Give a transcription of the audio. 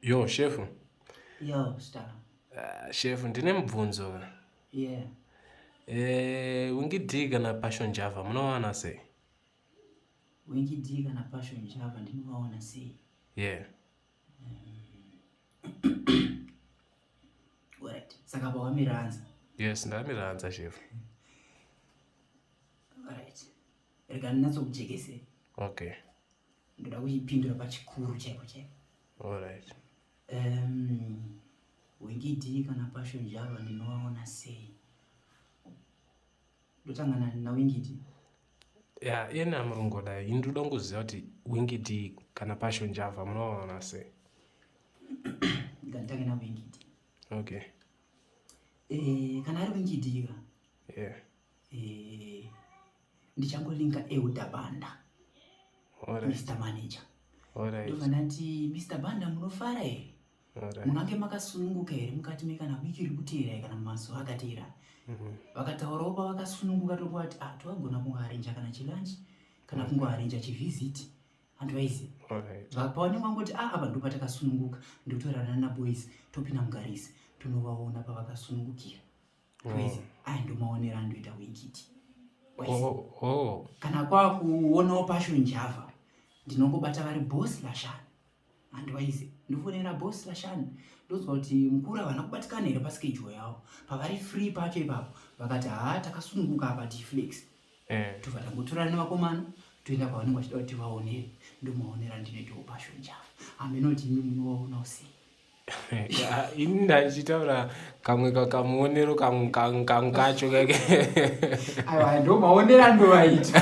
Yo, shefu. Yo, star. Shefu, ndine mubvunzo. Yeah. Winky D kana Passion Java munovaona sei? Winky D kana Passion Java ndinovaona sei? Yeah. Alright. Saka pawamirira anza. Yes, ndamirira anza shefu. Alright. Rega ndinyatsokujekese. Okay. Ndoda kuchipindura pachikuru chaiko chaiko. Alright. Winky D kana Passion Java ndinovaona sei? Ndotanga na Winky D. Yeah, iye namurungoda. Ini ndoda kungoziva kuti Winky D kana Passion Java munovaona sei? Nganditange na Winky D. Okay. Kana ari Winky D ka? Yeah. Ndichangolinka Euda Banda. Alright. Mr Manager. Alright. Ndobva ndati Mr Banda munofara here? Alright. Mungange makasununguka here mukati mekana wiki iri kuteera kana mazuva akateera? Vakataurawo pavakasununguka tokuva kuti tovagona kungoarenja kana chilunch kana kungoarenja chivisit. Antu vaiziva. Alright. Pavanenge vangoti apa ndo patakasununguka, ndotorana naboys topinda mugarisi tonovaona pavakasunungukira. Waizi, aya ndo maonero andoita Winky D. Waizi. Oh, oh. Kana kwakuonawo Passion Java ndinongobata vari boss Lashani. Andiwaizi, ndofonera boss Lashani ndonzwa kuti mukuru havana kubatikana here paschedule yavo, pavari free pacho ipapo vakati haa takasununguka apa Dflex. Tobva tangotorana nevakomana toenda kwavanenge vachida kuti tivaonere. Ndomaonero andinoitawo Passion Java. Hameno kuti imi munovaonawo sei. Ini ndachichitaura kamwe kamuonero kacho kake. Aiwa, ndo maonero andovaita.